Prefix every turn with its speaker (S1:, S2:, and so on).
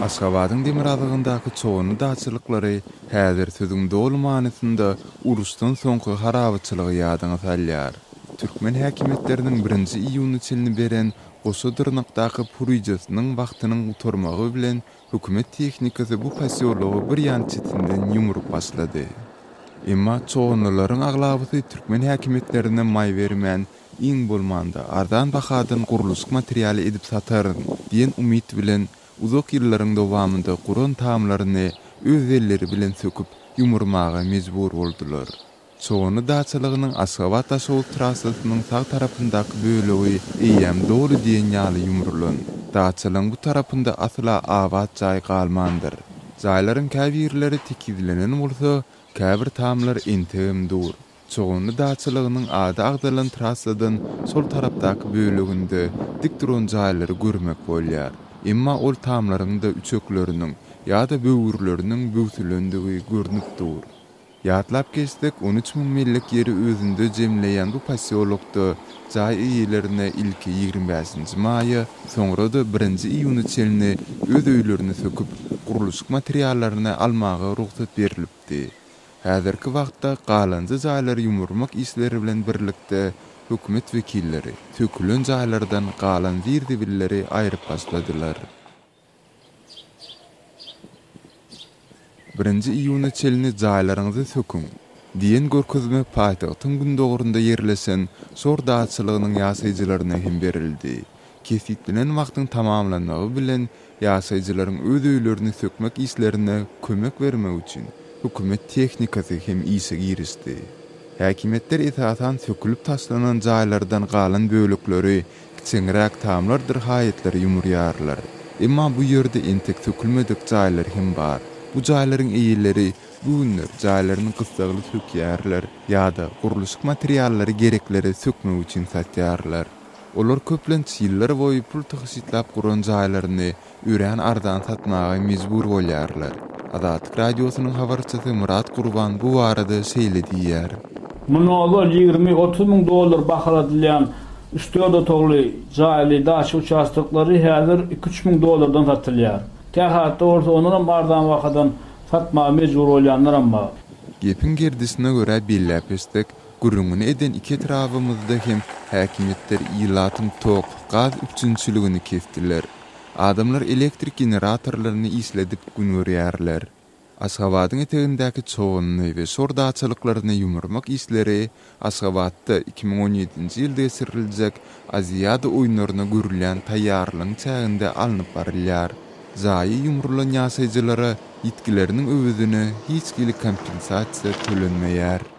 S1: Aşgabadyň demirgazygyndaky çoganly daçalyklary häzir sözüň doly manysynda uruşdan soňky harabaçylygy ýadyňa salýar. Türkmen häkimiýetleriniň birinji iýuna çenli beren goşa dyrnakdaky puryjasynyň wagtynyň gutarmagy bilen hökümet tehnikasy bu posýology bir ýan çetinden ýumrup başlady. Emma çoganlylaryň aglabasy türkmen häkimiýetlerine maý bermän, iň bolmanda arzan bahadan gurluşyk materialy edip sataryn diýen umyt bilen uzak ýyllaryň dowamynda guran tamlaryny öz elleri bilen söküp, ýumurmaga mejbur boldular. Çoganly daçalygynyň Aşgabat-Daşoguz trassasynyň sag tarapyndaky bölegi eýýäm doly diýen ýaly ýumrulan. Daçalygyň bu tarapynda asla abat jaý galmandyr. Jaýlaryň käbirleri tekizlenen bolsa, käbir tamlar entegem dur. Çoganly daçalygynyň ady agzalan trassadan sol tarapdaky böleginde dik duran jaýlary görmek bolýar. Emma ol tamlaryň-da üçekleriniň ýa-da böwürleriniň böwsülendigi görnüp dur. Ýatlap geçsek, 13 müň mellek ýeri özünde jemleýän bu posýolokda jaý eýelerine ilki 25-nji maýa, soňra-da birinji iýuna çenli öz öýlerini söküp, gurluşyk materiallaryny almaga rugsat berlipdi. Häzirki wagtda galanja jaýlary ýumurmak işleri bilen birlikde, hökümet wekilleri sökülen jaýlardan galan zir-zibilleri aýryp başladylar. Birinji iýuna çenli jaýlaryňyzy söküň! diýen görkezme paýtagtyň gündogarynda ýerleşen Şor dagçylygynyň ýaşaýjylaryna hem berildi. Kesgitlenen wagtyň tamamlanmagy bilen ýaşaýjylaryň öz öýlerini sökmek işlerine kömek bermek üçin hökümet tehnikasy hem işe girişdi. Häkimiýetler esasan sökülip taşlanan jaýlardan galan bölekleri Kiçeňräk tamlardyr haýatlary ýumurýarlar. Emma bu ýerde entek sökülmedik jaýlar hem bar. Bu jaýlaryň eýeleri bu günler jaýlaryny gyssagly sökýärler ýa-da gurluşyk materiallary gerekleri sökmek üçin satýarlar. Olar köplenç ýyllar boýy pul tygşytlap guran jaýlaryny örän arzan satmaga mejbur bolýarlar. Azatlyk Radiosynyň habarçysy Myrat Gurban bu barada şeýle diýýär.
S2: Mundan ozal 20, 30 müň dollar bahaladylýan üç-dört otagly jaýly daça uçastoklary häzir iki-üç müň dollardan satylýar. Kähalatda bolsa ondanam arzan bahadan satmaga mejbur bolýanlaram bar.
S1: Gepiň gerdişine görä belläp geçsek, gürrüňini eden iki etrabymyzda hem häkimiýetler ilatyň tok, gaz üpjünçiligini kesdiler. Adamlar elektrik generatorlaryny işledip gün görýärler. Aşgabadyň etegindäki Çoganly we Şor daçalyklaryny ýumurmak işleri Aşgabatda 2017-nji ýylda geçiriljek Aziada oýunlaryna görülýän taýýarlygyň çäginde alnyp barylýar. Jaýy ýumrulan ýaşaýjylara ýitgileriniň öwezine hiç hili kompensasiýa tölenmeýär.